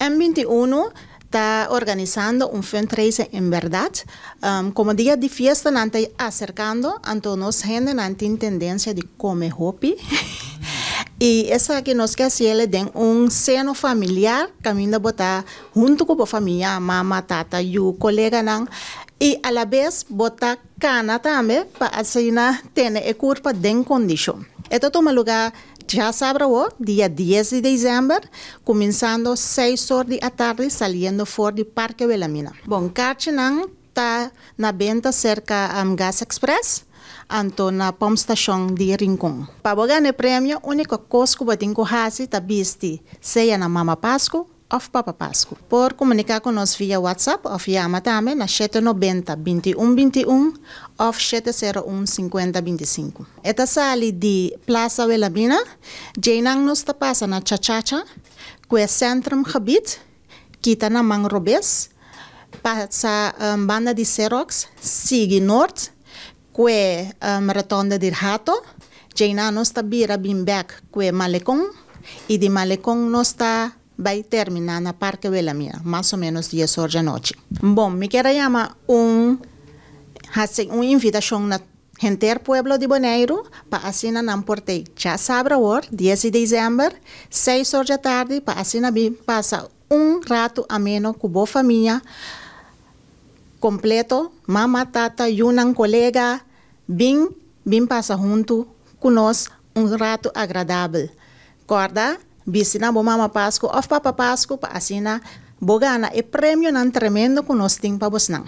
M21 ta organisando un fundraiser en bèrdat. Komo dia di fiestanan ta aserkando, anto nos hendenan tin tendensia di kome hopi. I esaki nos ke hasié den un seno familiar, kaminda bo ta huntu ku bo famia, mama, tata, yu, koleganan, i alabes bo ta kana tambe pa asina tene e kurpa den kondishon. E ta tuma lugá djasabra awor, dia dies di desèmber, kuminsando seis or di atardi saliendo for di Parke Wilhelmina. Bon, karchinan ta na benta serka Gas Express, anto na pompstation di Rincon. Pa bo gana e premio, úniko kos ku bo tin ku hasi ta bisti sea na Mama Pasku òf Papa Pasku. Por komuniká ku nos via WhatsApp òf yama tambe na shete nobenta 21 21 òf 701 50 25. E ta sali di Plaza Wilhelmina, djeinan nos ta pasa na Chachacha, ku e Centrumgebied, kita na man robes, pasa banda di Xerox, sigui nort, ku e rotonde di Hato, djeinan nos ta bira bin bèk ku e Malekon, i di Malekon nos ta bai terminá na Parke Wilhelmina, mas o ménos 10 or djanochi. Bon, mi kier a yama un hasi un invitashon na henter pueblo di Boneiru pa asina nan por t'ei djasabra awor, 10 di desèmber, 6 or djatardi, pa asina bin pasa un ratu ameno ku bo famia kompleto, mama, tata, yunan, kolega, bin bin pasa huntu ku nos un ratu agradabel. Kòrda, bisti na bo Mama Pasku òf Papa Pasku pa asina bo gana e premionan tremendo ku nos tin pa bosnan.